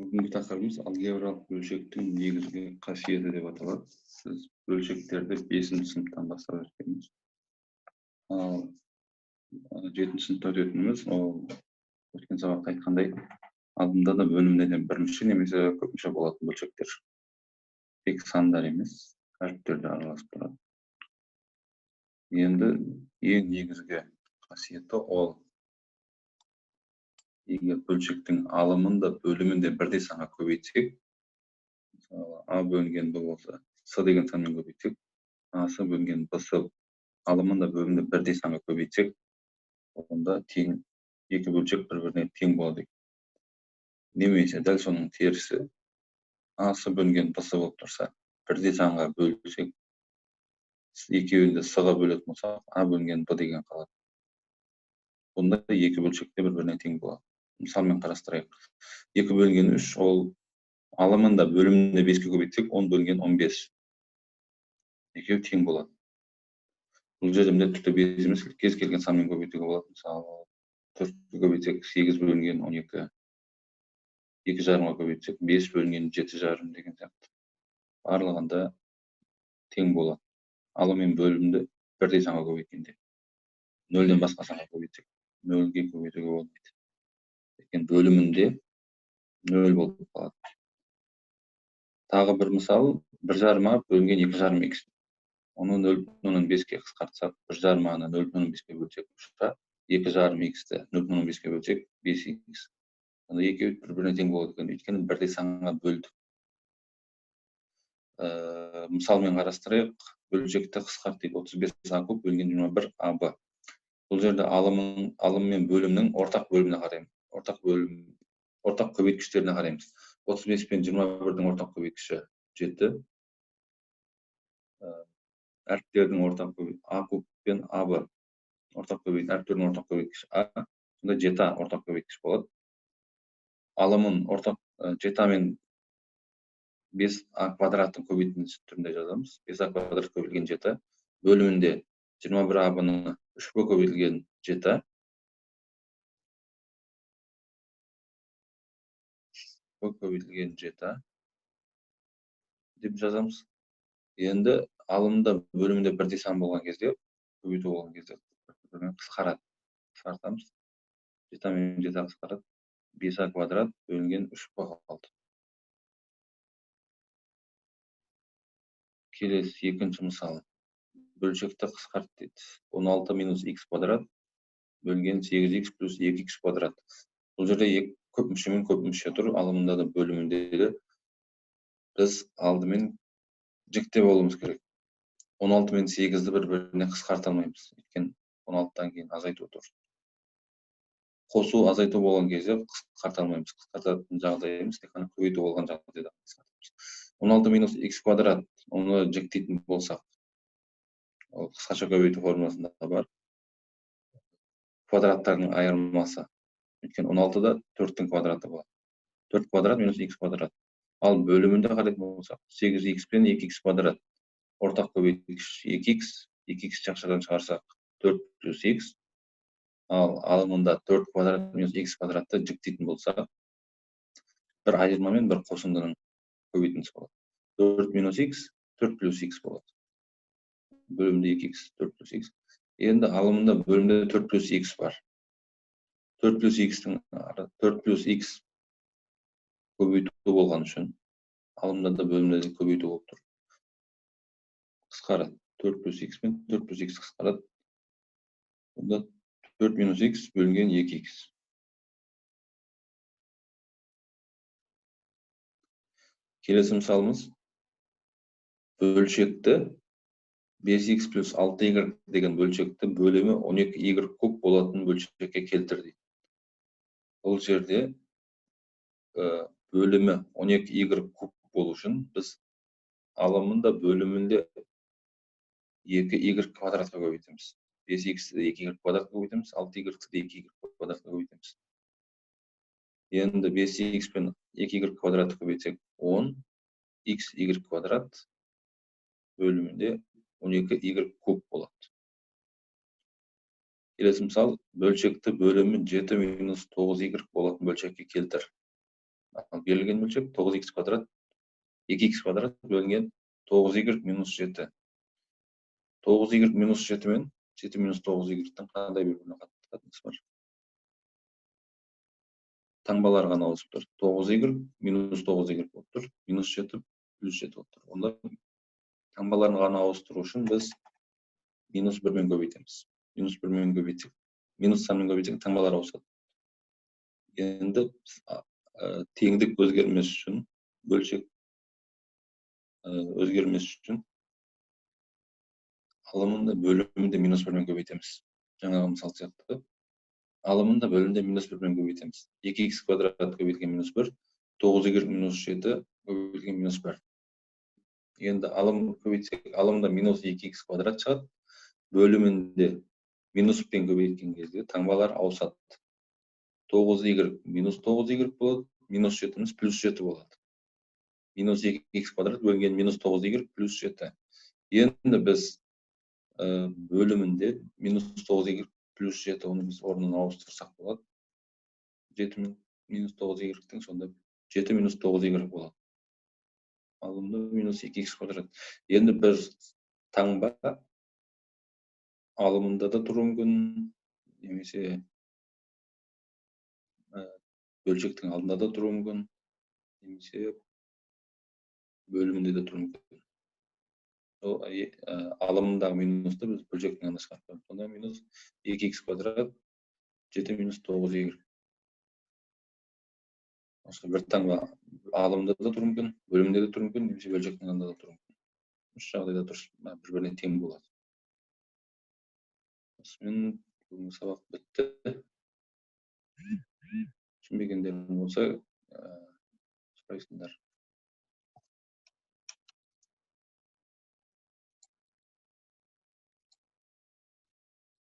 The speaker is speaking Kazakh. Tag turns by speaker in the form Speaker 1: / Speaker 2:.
Speaker 1: Бүгінгі тақырыбымыз алгебралық бөлшектің негізгі қасиеті деп аталады. Біз бөлшектерді 5-ші сыныптан бастап өткенбіз. Ал 7-ші сыныпта өтетініміз, ол өткен сабақта айтқандай, алдында да бөлімде де бірінші немесе көпінші болатын бөлшектер. Тек сандар емес, әріптер де араласып тұрады. Енді ең негізгі қасиеті ол егер бөлшектің алымын да бөлімін де бірдей санға көбейтсек, мысалы А бөлінген Б болса, С деген санмен көбейтсек, А С бөлінген Б С алымын да бөлімін де бірдей санға көбейтсек, онда тең екі бөлшек бір-біріне тең болады. Немесе дәл соның терісі А С бөлінген Б С болып тұрса, бірдей санға бөлсек, екеуін де С-ға бөлетін болсақ, А бөлінген Б деген қалады. Онда екі бөлшек те бір-біріне тең болады. Мысалмен қарастырайық. 2 бөлінген 3, ол алымын да бөлімін де 5-ке көбейтсек, 10 бөлінген 15. Екеуі тең болады. Бұл жерде міндетті түрде 5 емес, кез келген санмен көбейтуге болады. Мысалы, 4-ке көбейтсек, 8 бөлінген 12. Екі жарымға көбейтсек, 5 бөлінген жеті жарым деген сияқты. Барлығында тең болады. Алым мен бөлімді бірдей санға көбейткенде. 0-ден басқа санға көбейтсек, 0-ге көбейтуге болмайды. Өйткені бөлімінде 0 болып қалады. Тағы бір мысал, бір жарым а бөлінген екі жарым икс. Оны нөл бүтін оннан беске қысқартсақ, бір жарым аны нөл бүтін оннан беске бөлсек үш а, екі жарым иксті нөл бүтін оннан беске бөлсек бес икс. Онда екеуі бір-біріне тең болады екен, өйткені бірдей санға бөлдік. Мысалмен қарастырайық, бөлшекті қысқарт дейді, отыз бес а куб бөлінген жиырма бір а б. Бұл жерде алым мен бөлімнің ортақ бөліміне қараймыз. Ортақ бөлім, ортақ көбейткіштеріне қараймыз. Отыз бес пен жиырма бірдің ортақ көбейткіші 7. Әріптердің ортақ көбей-, А куб пен А Б. Ортақ көбейт-, әріптердің ортақ көбейткіші А, сонда жеті А ортақ көбейткіш болады. Алымын ортақ, жеті А мен бес А квадраттың көбейтіндісі түрінде жазамыз. Бес А квадрат көбейтілген жеті. Бөлімінде жиырма бір А Б-ны үш Б көбейтілген жеті. Б көбейтілген жеті деп жазамыз. Енді алымда бөлімінде бірдей сан болған кезде, көбейту болған кезде бір-бірімен қысқарады. Қысқартамыз. Жеті А мен жеті А қысқарады. Бес А квадрат бөлінген үш Б қалды. Келесі екінші мысал. Бөлшекті қысқарт дейді. Он алты минус икс квадрат бөлінген сегіз икс плюс екі икс квадрат. Бұл жерде көп мүше мен көп мүше тұр, алымында да бөлімінде де. Біз алдымен жіктеп алуымыз керек. Он алты мен сегізді бір-біріне қысқарта алмаймыз. Өйткені он алтыдан кейін азайту тұр. Қосу азайту болған кезде қысқарта алмаймыз. Қысқартатын жағдайымыз тек қана көбейту болған жағдайда қысқартамыз. Он алты минус икс квадрат, оны жіктейтін болсақ, ол қысқаша көбейту формуласында бар. Квадраттардың айырмасы. Өйткені он алтыда төрттің квадраты болады. 4 квадрат минус икс квадрат. Ал бөлімінде қарайтын болсақ, сегіз икс пен екі икс квадрат. Ортақ көбейткіш екі икс, екі икс жақшадан шығарсақ төрт плюс икс. Ал алымында төрт квадрат минус икс квадратты жіктейтін болсақ, бір айырма мен бір қосындының көбейтіндісі болады. 4 минус икс, 4 плюс икс болады. Бөлімде екі икс, 4 плюс икс. Енді алымында бөлімде 4 плюс икс бар. 4 плюс икстің ары, 4 плюс икс көбейту болған үшін алымда да бөлімде де көбейту болып тұр. Қысқарады. 4 плюс икс пен 4 плюс икс қысқарады. Онда 4 минус икс бөлінген екі икс. Келесі мысалымыз бөлшекті бес икс плюс алты игрек деген бөлшекті бөлімі он екі игрек куб болатын бөлшекке келтір дейді. Бұл жерде бөлімі он екі игрек куб болу үшін біз алымын да бөлімін де екі игрек квадратқа көбейтеміз. Бес иксті де екі игрек квадратқа көбейтеміз, алты игректі де екі игрек квадратқа көбейтеміз. Енді бес икс пен екі игрек квадратты көбейтсек, он икс игрек квадрат бөлімінде он екі игрек куб болады. Келесі мысал, бөлшекті бөлімі жеті минус тоғыз игрек болатын бөлшекке келтір. Ал берілген бөлшек 9х квадрат, 2х квадрат бөлінген 9y минус 7. 9y минус 7 мен 7 минус 9y-тің қандай бір-біріне қатынасы бар? Таңбалар ғана ауысып тұр. 9y минус 9y болып тұр, минус 7 плюс 7 болып тұр. Онда таңбаларын ғана ауыстыру үшін біз минус 1-мен көбейтеміз. Минус 1-мен көбейтсек, минус санмен көбейтсек, таңбалар ауысады. Енді теңдік өзгермес үшін, бөлшек өзгермес үшін алымында, бөлімінде минус 1-мен көбейтеміз. Жаңағы мысал сияқты. Алымында, бөлімінде минус 1-мен көбейтеміз. 2х квадрат көбейтілген минус 1, 9y минус 7 көбейтілген минус 1. Енді алым көбейтсек, алымда минус 2х квадрат шығады. Бөлімінде минуспен көбейткен кезде таңбалар ауысады. 9y минус 9y болады, минус 7-міз плюс 7 болады. Минус 2х квадрат бөлінген минус 9y плюс 7. Енді біз бөлімінде минус 9y плюс 7, оны біз орнын ауыстырсақ болады. 7 минус 9y-тің сонда 7 минус 9y болады. Алымда минус 2х квадрат. Енді бір таңба алымында да тұруы мүмкін, немесе бөлшектің алдында да тұруы мүмкін, немесе бөлімінде де тұруы мүмкін. Ол алымындағы минусты біз бөлшектің алдына шығарып қоямыз. Сонда минус 2х квадрат 7 минус 9y. Осы бір таңба алымында да тұруы мүмкін, бөлімінде де тұруы мүмкін, немесе бөлшектің алдында да тұруы мүмкін. Үш жағдайда дұрыс, бір-біріне тең болады. Осымен бүгінгі сабақ бітті. Түсінбегендерің болса, сұрайсыңдар.